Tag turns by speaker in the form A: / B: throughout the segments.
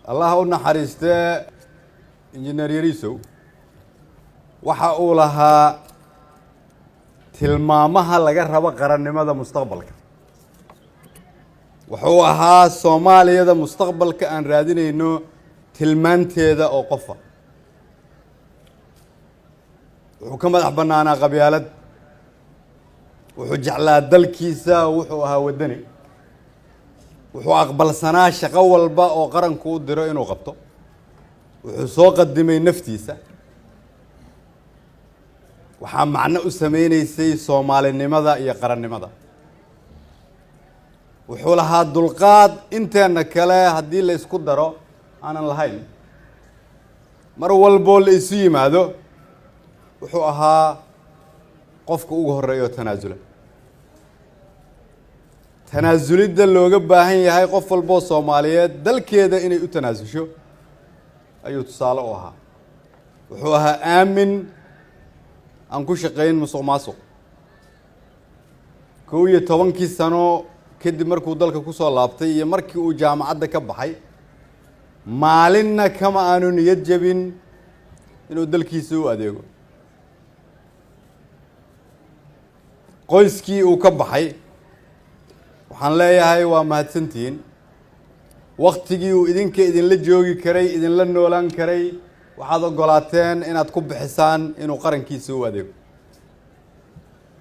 A: Allah u naxariistee, Injineer Yariisow waxa uu lahaa tilmaamaha laga rabo qarannimada mustaqbalka. Wuxuu ahaa Soomaaliyada mustaqbalka aan raadinayno tilmaanteeda oo qofa. Wuxuu ka madax bannaanaa qabyaalad, wuxuu jeclaa dalkiisa, wuxuu ahaa waddani, wuxuu aqbalsanaa shaqo walba oo qaranku u diro inuu qabto, wuxuu soo qadimay naftiisa. Waxaa macno u sameyneysay soomaalinimada iyo qarannimada. Wuxuu lahaa dulqaad inteenna kale haddii la isku daro aanan lahayn. Mar walboo la isu yimaado, wuxuu ahaa qofka ugu horreeya oo tanaasula. Tanaasulidda looga baahan yahay qof walboo Soomaaliyeed dalkeeda inay u tanaasusho ayuu tusaale u ahaa. Wuxuu ahaa aamin aan ku shaqayn musuq maasuq. 11-kii sano kadib markuu dalka kusoo laabtay iyo markii uu jaamacadda ka baxay, maalinna kama aanu niyad jebin inuu dalkiisa u adeego. Qoyskii uu ka baxay waxaan leeyahay waa mahadsantihiin. Waktigii uu idinka idinla joogi karay, idinla noolaan karay, waxaad oggolaateen inaad ku bixisaan inuu qarankiisa u adeego.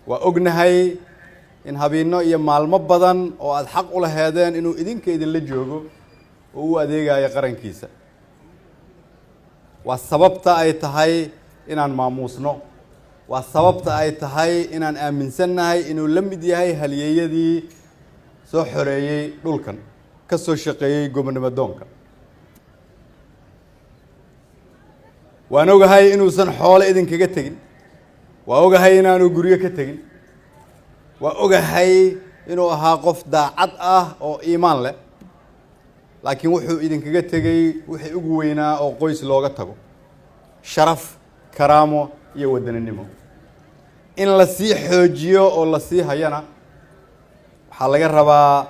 A: Waa ognahay in habeeno iyo maalmo badan oo aada xaq u laheedeen inuu idinka idinla joogo oo u adeegayo qarankiisa. Waa sababta ay tahay inaan maamuusno, waa sababta ay tahay inaan aaminsannahay inuu la mid yahay halyeeyadii soo xoreeyey dhulkan, ka soo shaqeeyey gobonimo doonka. Waan ogahay inuusan xoolo idinkaga tegin, waa ogahay inaanu guryo ka tegin, waa ogahay inuu ahaa qof daacad ah oo iimaan leh, laakiin wuxuu idinkaga tegey wixii ugu weynaa oo qoys looga tago: sharaf, karaamo iyo wadaninimo. In la sii xoojiyo oo la sii hayana waxaa laga rabaa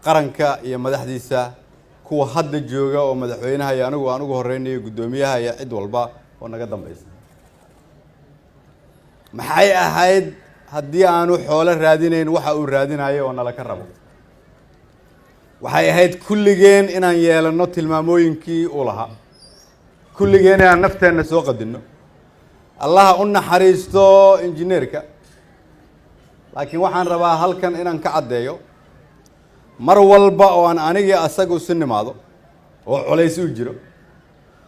A: qaranka iyo madaxdiisa, kuwa hadda jooga oo madaxweynaha iyo anigu aan ugu horeynayo, guddoomiyaha iyo cid walba oo naga dambaysa. Maxay ahayd haddii aanu xoolo raadinayn waxa uu raadinayo oo nala ka rabo? Waxay ahayd kulligeen inaan yeelanno tilmaamooyinkii uu lahaa, kulligeen inaan nafteenna soo qadinno. Allaha u naxariisto injineerka, laakiin waxaan rabaa halkan inaan ka caddeeyo: mar walba oo aan anigii asaga isu nimaado oo culays u jiro,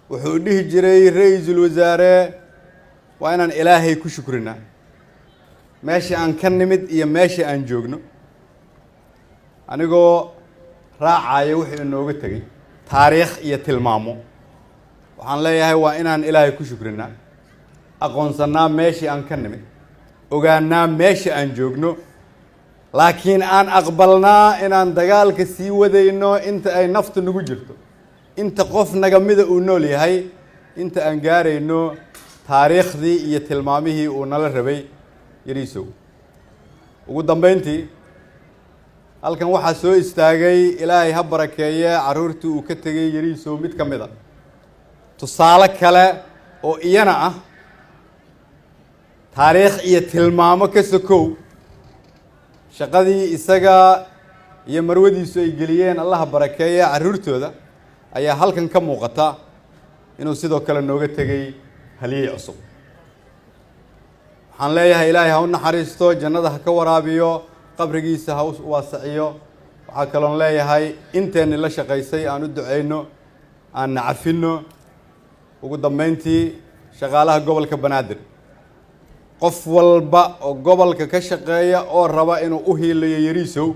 A: wuxuu dhihi jiray: "Ra-iisul wasaare, waa inaan Ilaahay ku shukrinaa meesha aan ka nimid iyo meesha aan joogno." Anigoo raacaya wuxuu inooga tegey taariikh iyo tilmaamo, waxaan leeyahay waa inaan Ilaahay ku shukrinaa, aqoonsannaa meeshii aan ka nimid, ogaanaa meesha aan joogno, laakiin aan aqbalnaa inaan dagaalka sii wadayno inta ay naftu nagu jirto, inta qof nagamida uu nool yahay, inta aan gaarayno taariikhdii iyo tilmaamihii uu nala rabay Yariisow. Ugu dambeyntii, halkan waxaa soo istaagay, Ilaahay ha barakeeye, carruurtii uu ka tegay Yariisow mid ka mid a, tusaale kale oo iyana ah taariikh iyo tilmaamo ka sokow shaqadii isaga iyo marwadiisu ay geliyeen, Allaha barakeeye carruurtooda, ayaa halkan ka muuqata inuu sidoo kale nooga tegay halyey cusub. Waxaan leeyahay Ilaahay ha u naxariisto, jannada ha ka waraabiyo, qabrigiisa ha u waasiciyo. Waxaa kaloon leeyahay inteenni la shaqaysay aan u ducayno, aan nacafinno. Ugu dambeyntii, shaqaalaha gobolka Banaadir, qof walba oo gobolka ka shaqeeya oo raba inuu u hiiliyo Yariisow,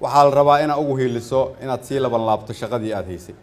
A: waxaa la rabaa inaad ugu hiiliso inaad sii laban laabto shaqadii aada haysay.